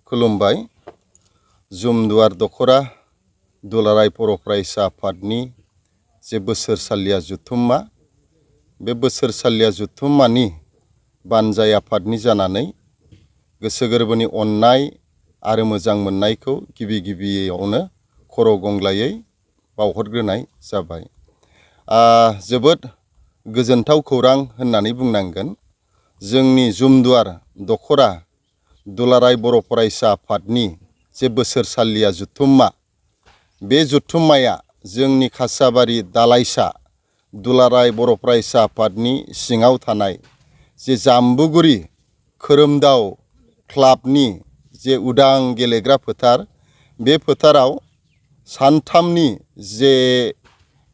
खुलुमबाय। जुमदुवार दख'रा दुलाराय बर' फरायसा आफादनि जे बोसोरसालिया जुथुम्मा, बे बोसोरसालिया जुथुम्मानि बानजाय आफादनि जानानै गोसो गोरबोनि अननाय आरो मोजां मोननायखौ गिबियावनो खर' गंग्लायै बावहरग्रोनाय जाबाय। जोबोद गोजोनथाव खौरां होननानै बुंनांगोन। जोंनि जुमदुवार दख'रा दुलाराय बर' फरायसा आफादनि जे बोसोरसालिया जुथुम्मा, बे जुथुम्माया जोंनि खासाबारि दालाइसा दुलाराय बर' फरायसा आफादनि सिङाव थानाय जे जाम्बुगुरि खोरोमदाव क्लाबनि जे उदां गेलेग्रा फोथार, बे फोथाराव सानथामनि जे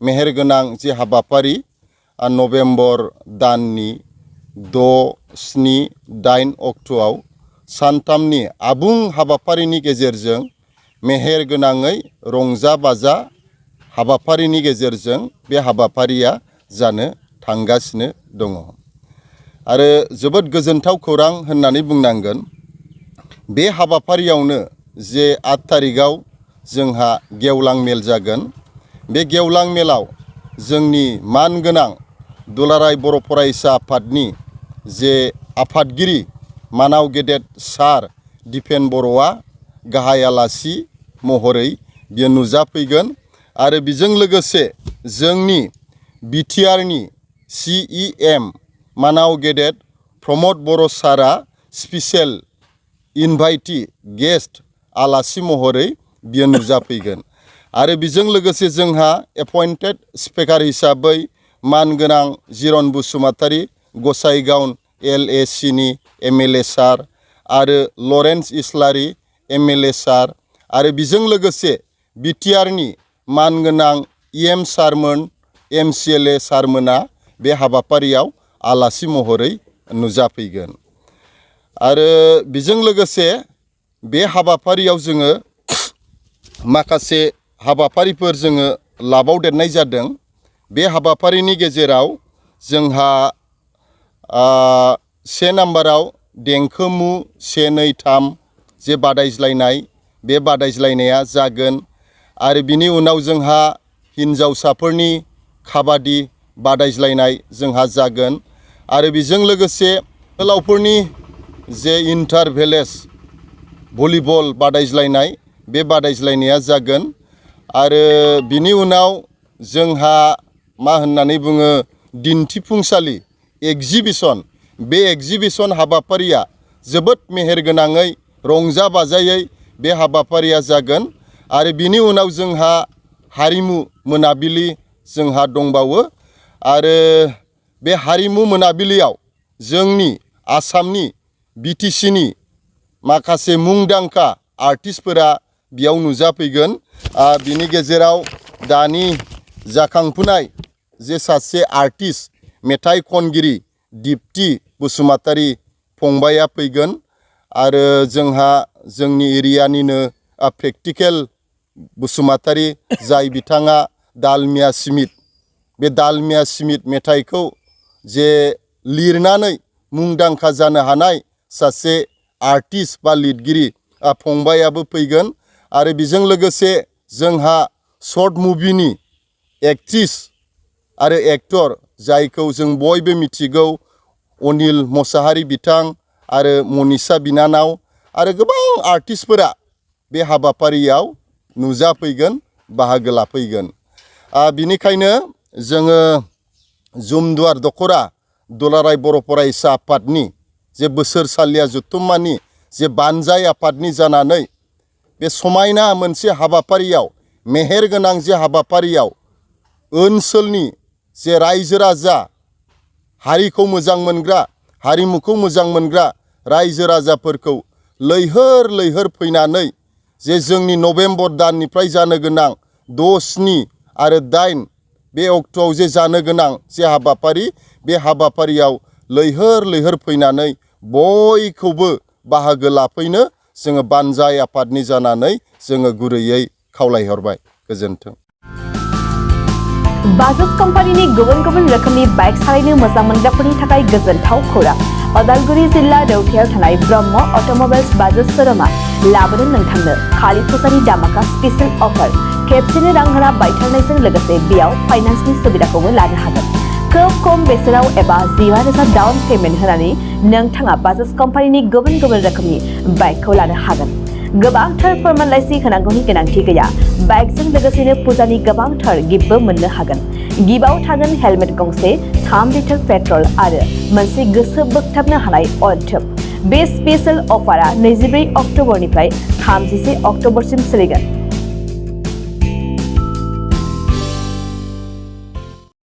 मेहेरगोनां जे हाबाफारि नभेम्बर दाननि 6, 7, 8 अक्ट'आव सानथामनि आबुं हाबाफारिनि गेजेरजों मेहेरगोनाङै रंजा बाजा हाबाफारिनि गेजेरजों बे हाबाफारिया जानो थांगासिनो दङ। आरो जोबोद गोजोनथाव खौरां होननानै बुंनांगोन। बे हाबाफारियावनो जे 8 थारिखआव जोंहा गेवलां मेल जागोन। बे गेवलां मेलाव जोंनि मानगोनां दुलाराय बर' फरायसा आफादनि जे आफादगिरि मानाव गेदेर सार दिपेन बर'आ गाहाय आलासि महरै बियो नुजाफैगोन। आरो बेजों लोगोसे जोंनि बिटिआरनि CEM मानाव गेदेर प्रमद बर' सारा स्पेसियेल इनभाइटि गेस्ट आलासि महरै बियो नुजाफैगोन। आरो बेजों लोगोसे जोंहा एपइन्टेड स्पिकार हिसाबै मानगोनां जिरन बसुमतारी गसाइगाव LACनि MLA सार आरो लरेन्स इस्लारि MLA सार आरो बेजों लोगोसे बिटिआरनि मानगोनां EM सारमोन MCLA सारमोना बे हाबाफारियाव आलासि महरै नुजाफैगोन। आरो बेजों लोगोसे बे हाबाफारियाव जोङो माखासे हाबाफारिफोर जोङो लाबावदेरनाय जादों। बे हाबाफारिनि गेजेराव जोंहा 1 नाम्बाराव देंखो मु 1, 2, 3 जे बादायज्लायनाय, बे बादायज्लायनाया जागोन। आरो बिनि उनाव जोंहा हिन्जावसाफोरनि काबादि बादायज्लायनाय जोंहा जागोन। आरो बेजों लोगोसे जोहोलावफोरनि जे इन्टार भिलेज भलिबल बादायज्लायनाय, बे बादायज्लायनाया जागोन। आरो बिनि उनाव जोंहा मा होननानै बुङो दिन्थिफुंसालि एक्जिबिसन, बे एक्जिबिसन हाबाफारिया जोबोद मेहेरगोनाङै रंजा बाजायै बे हाबाफारिया जागोन। आरो बिनि उनाव जोंहा हारिमु मोनाबिलि जोंहा दंबावो। आरो बे हारिमु मोनाबिलियाव जोंनि आसामनि BTCनि माखासे मुंदांखा आर्टिस्टफोरा बेयाव नुजाफैगोन। बिनि गेजेराव दानि जाखांफुनाय जे सासे आर्टिस्ट मेथाइ खनगिरि दिप्ति बसुमतारी फंबाया फैगोन। आरो जोंहा जोंनि एरियानिनो प्रेक्टिकेल बसुमतारी, जाय बिथाङा दालमिया स्मिथ, बे दालमिया स्मिथ मेथाइखौ जे लिरनानै मुंदांखा जानो हानाय सासे आर्टिस्ट बा लिरगिरि फंबायाबो फैगोन। आरो बेजों लोगोसे जोंहा शर्ट मुभिनि एक्ट्रिस आरो एक्टर, जायखौ जों बयबो मिथिगौ, अनिल मोसाहारि बिथां आरो मनिषा बिनानाव आरो गोबां आर्टिस्टफोरा बे हाबाफारियाव नुजाफैगोन, बाहागो लाफैगोन। बिनिखायनो जोङो जुमदुवार दख'रा दुलाराय बर' फरायसा आफादनि जे बोसोरसालिया जुथुम्मानि जे बानजाय आफादनि जानानै बे समायना मोनसे हाबाफारियाव, मेहेरगोनां जे हाबाफारियाव ओनसोलनि जे रायजो राजा, हारिखौ मोजां मोनग्रा, हारिमुखौ मोजां मोनग्रा रायजो राजाफोरखौ लैहोर लैहोर फैनानै जे जोंनि नभेम्बर दाननिफ्राय जानो गोनां 6, 7 आरो 8 बे अक्ट'आव जे जानो गोनां जे हाबाफारि, बे हाबाफारियाव लैहोर लैहोर फैनानै बयखौबो बाहागो लाफैनो जोङो बानजाय आफादनि जानानै जोङो गुरैयै खावलायहरबाय। गोजोन्थों। बाजाज कम्पानिनि गुबुन गुबुन रोखोमनि बाइक सालायनो मोजां मोनग्राफोरनि थाखाय गोजोनथाव खौरां। अदालगुरि जिल्ला रौथायाव थानाय ब्रह्म अट'मबाइल्स बाजाज श'रुमा लाबोदों नोंथांनो खालि फुजानि दामाका स्पेशल अफार खेबसेनो रां होना बायथारनायजों लोगोसे बेयाव फाइनान्सनि सुबिदाखौबो लानो हागोन। खोब खम बेसेनाव एबा 15,000 डाउन पेमेन्ट होनानै नोंथाङा बाजाज कम्पानिनि गुबुन गुबुन रोखोमनि बाइकखौ लानो हागोन। गोबांथार फोरमानलाइसि होनांगौनि गोनांथि गैया। बाइकजों लोगोसेनो फुजानि गोबांथार गिफ्टबो मोननो हागोन। गिफ्टआव थागोन हेलमेट गंसे, 3 लिटार पेट्रल आरो मोनसे गोसो बोगथाबनो हानाय अनथोब। बे स्पेशल अफारा 24 अक्ट'बरनिफ्राय 31 अक्ट'बरसिम सोलिगोन।